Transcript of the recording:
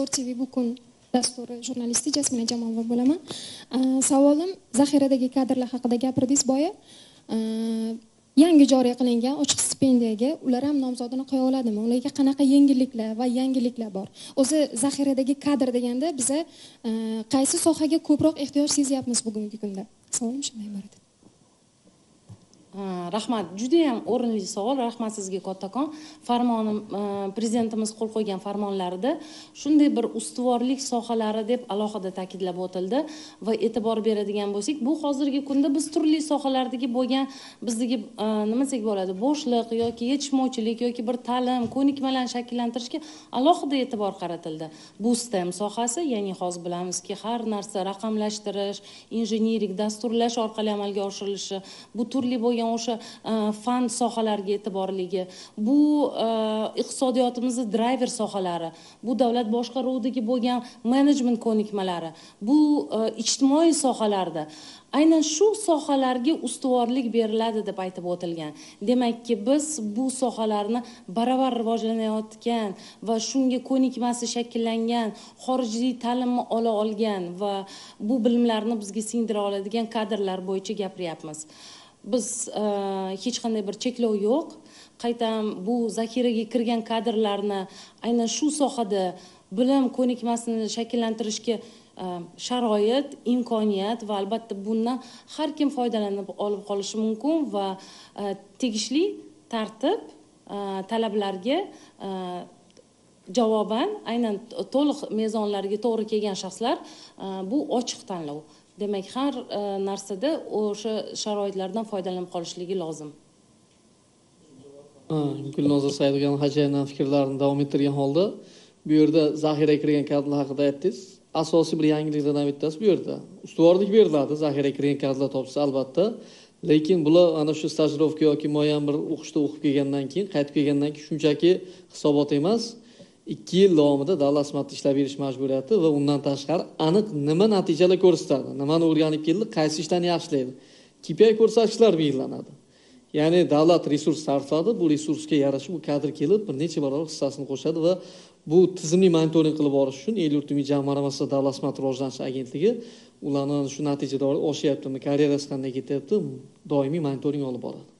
Zo'r TV bu kun dasturi jurnalisti Jasmina Jamolova bo'laman. Savolim zaxiradagi kadrlar haqida gapirdingiz boya. Yangi joriy qilingan ochiq stipendiyaga ular ham nomzodini qo'ya oladimi? Ularga qanaqa yengilliklar va yangiliklar bor? O'zi zaxiradagi kadr deganda biza qaysi sohaga ko'proq ehtiyoj sezyapmiz bugungi kunda? Savolim shunday iborat. Rahmat, juda ham o'rinli savol. Rahmat sizga kattakon. Farmonim, prezidentimiz qo'l qo'ygan farmonlarida shunday bir ustuvorlik sohalari deb alohida ta'kidlab o'tildi va e'tibor beradigan bo'lsak, bu hozirgi kunda biz turli sohalardagi bo'lgan bizdagi nima desak bo'ladi, bo'shliq yoki yetishmovchilik yoki bir ta'lim ko'nikmalarni shakllantirishga alohida e'tibor qaratildi. Bu STEM sohasi, ya'ni hozir bilamizki, har narsa raqamlashtirish, injenerlik, dasturlash orqali amalga oshirilishi, bu turli bo'lgan o'sha fan sohalariga e'tiborligi, bu iqtisodiyotimizni driver sohalari, bu davlat boshqaruvidagi bo'lgan menejment ko'nikmalari, bu ijtimoiy sohalarda aynan shu sohalarga ustuvorlik beriladi deb aytib o'tilgan. Demakki, biz bu sohalarni baravar rivojlanayotgan va shunga ko'nikmasi shakllangan, xorijiy ta'limni ola olgan va bu bilimlarni bizga singdira oladigan kadrlar bo'yicha gapiryapmiz. Biz hech qanday bir cheklov yo'q. Qaytam bu zaxiraga kirgan kadrlarni aynan shu sohada bilim ko'nikmasini shakllantirishga sharoit, imkoniyat va albatta bundan har kim foydalanib olib qolishi mumkin va tegishli tartib talablarga javoban aynan to'liq mezonlarga to'g'ri kelgan shaxslar, bu ochiq tanlov. Demak, har narsada o'sha sharoitlardan foydalanib qolishligi lozim. Gulnoza Saidova Hojiyevaning fikrlarini davom ettirgan holda bu yerda zaxiraga kirgan kadrlar haqida aytdingiz. Asosiy bir yangiliklardan bittasi bu yerda ustuvorlik beriladi, zaxiraga kirgan kadrlar topsa albatta. Lekin bular ana shu stajirovka yoki muayyan bir o'qishda o'qib kelgandan keyin, qaytib kelgandan keyin shunchaki hisobot emas, 2 yil davomida davlat xizmatida ishlab berish majburiyati va undan tashqari aniq nima natijalar ko'rsatadi, nimani o'rganib keldi, qaysi ishlarni yaxshilaydi, KPI ko'rsatkichlar belgilanadi. Ya'ni davlat resurs sarfladi, bu resursga yarasha bu kadr kelib bir necha barobar hissasini qo'shadi va bu tizimli monitoring qilib borish uchun El yurt umid jamg'armasi davlat xizmati rivojlanish agentligi ularni shu natijador oshyaptimi, karyerasi qanday ketyapti, doimiy monitoring olib boradi.